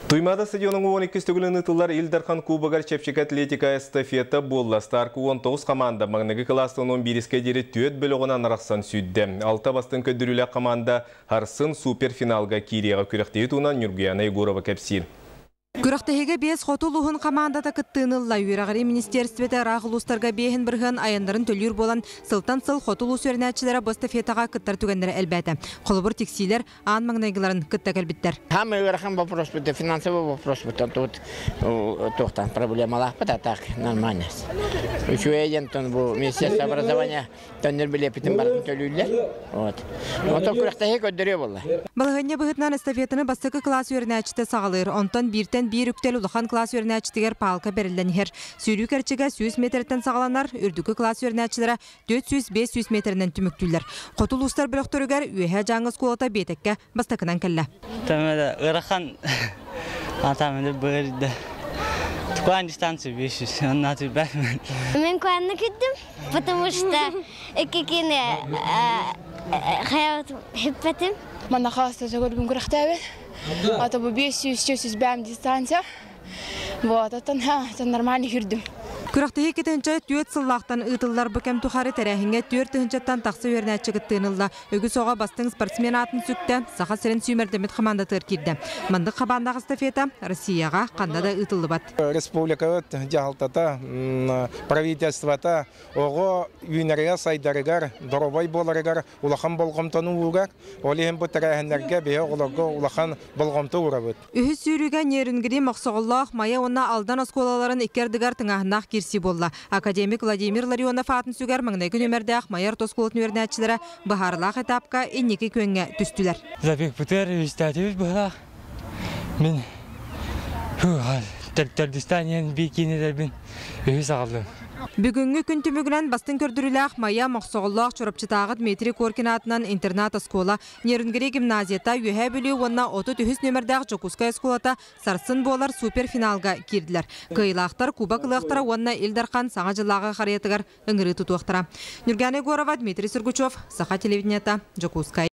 Туймаада стадионуҥа 12 төгүлүн ыытыллар Ил Дархан Кубогар чэпчэки атлетика эстафета буолла. Старк 19 команда маҥнайгы кылаастан 11-ке диэри түөрт бөлөҕүнэн арахсан сүүрдэ. Алта бастыҥ көрдөрүүлээх команда сарсын суперфиналга киириэҕэ. Күрэхтэһии туһунан Ньургуяна Егорова кэпсиир. Күрэхтэһиигэ биэс хоту улууһун хамаандата кыттыыны ылла. Үөрэҕирии министиэристибэтэ ыраах улуустарга 5% айаннарын төлүүр буолан, сылтан сыл хоту улуус үөрэнээччилэрэ бу эстафетаҕа кыттар түгэннэрэ элбээтэ. Холобур, тиксиилэр аан маҥнайгыларын кытта кэлбиттэр. Самый ыарахан вопрос будет, финансовый вопрос будет, тут туохтан проблемалаахпыт, а так нормально. Үчүгэй диэн бу Министерство образования төннөр билиэппитин барытын төлүүллэр. Вот. Онтон күрэхтэһии көрдөрүө буолла. Балаһыанньа быһыытынан эстафетаны бастакы кылаас үөрэнээччитэ саҕалыыр. Онтон бииртэн биир үктэл улахан кылаас үөрэнээччитигэр паалка бэриллэн иһэр. Сүүрүү кэрчигэ 100 метртэн саҕаланар, үрдүкү кылаас үөрэнээччилэрэ 400-500 метринэн түмүктүүллэр. Хоту улуустар бөлөхтөрүгэр Үөһээ Дьааҥы оскуолата биэтэккэ бастакынан кэллэ. Тамада ыарахан атамыны бырды. Tukан дистанция 500, онна түбәмин. Мен куанны күттүм, потому что иккикини хаят хиппетим. Манна хаста көргүн күрэхтээбин. Ата бу 500 бэм дистанция. Вот, оттон нормально хүрдүм. Күрэхтэһии 2 тыһыынча 4 сыллаахтан ыытыллар. Бу кэм тухары тэрээһиҥҥэ 4 тыһыынчаттан тахса үөрэнээччи кыттыыны ылла. Үгүс оҕо бастыҥ спортсмен аатын сүктэ, Саха сирин сүүмэрдэммит хамаандатыгар киирдэ. Маннык хабааннаах эстафета Россияҕа ханна да ыытыллыбат. Республикабыт дьаһалтата, правительствота оҕо үүнэригэр, сайдарыгар, доруобай буоларыгар улахан болҕомтону уурар. Ол иһин бу тэрээһиннэргэ биһи оҕолорго улахан болҕомто уурабыт. Үһүс сүүрүүгэ Нерюнгри, Мохсоҕоллоох, Майа уонна Алдан оскуолаларын икки ардыгар тыҥааһыннаах киирсии буолла. Академик Владимир Ларионов аатын сүгэр маҥнайгы нүөмэрдээх Майа орто оскуолатын үөрэнээччилэрэ быһаарыылаах этапка инники күөҥҥэ түстүлэр. Забег бытыр үстәтибит быһылаах. Мин төрдүстаниен бикинилербин үһүс аҕаллым. Бүгүҥҥү күн түмүгүнэн бастыҥ көрдөрүүлээх Майа, Мохсоҕоллоох, Чурапчытааҕы Дмитрий Коркин аатынан интернат оскуола, Нерюнгри гимназията, Үөһээ Бүлүү уонна 33 нүөмэрдээх Дьокуускай оскуолата сарсын буолар суперфиналга киирдилэр. Кыайыылаахтар кубок ылыахтара уонна Ил Дархан Саҥа дьыллааҕы харыйатыгар ыҥырыы тутуохтара. Нюргана Егорова, Дмитрий Сургучев, Саха телевидениета, Дьокуускай.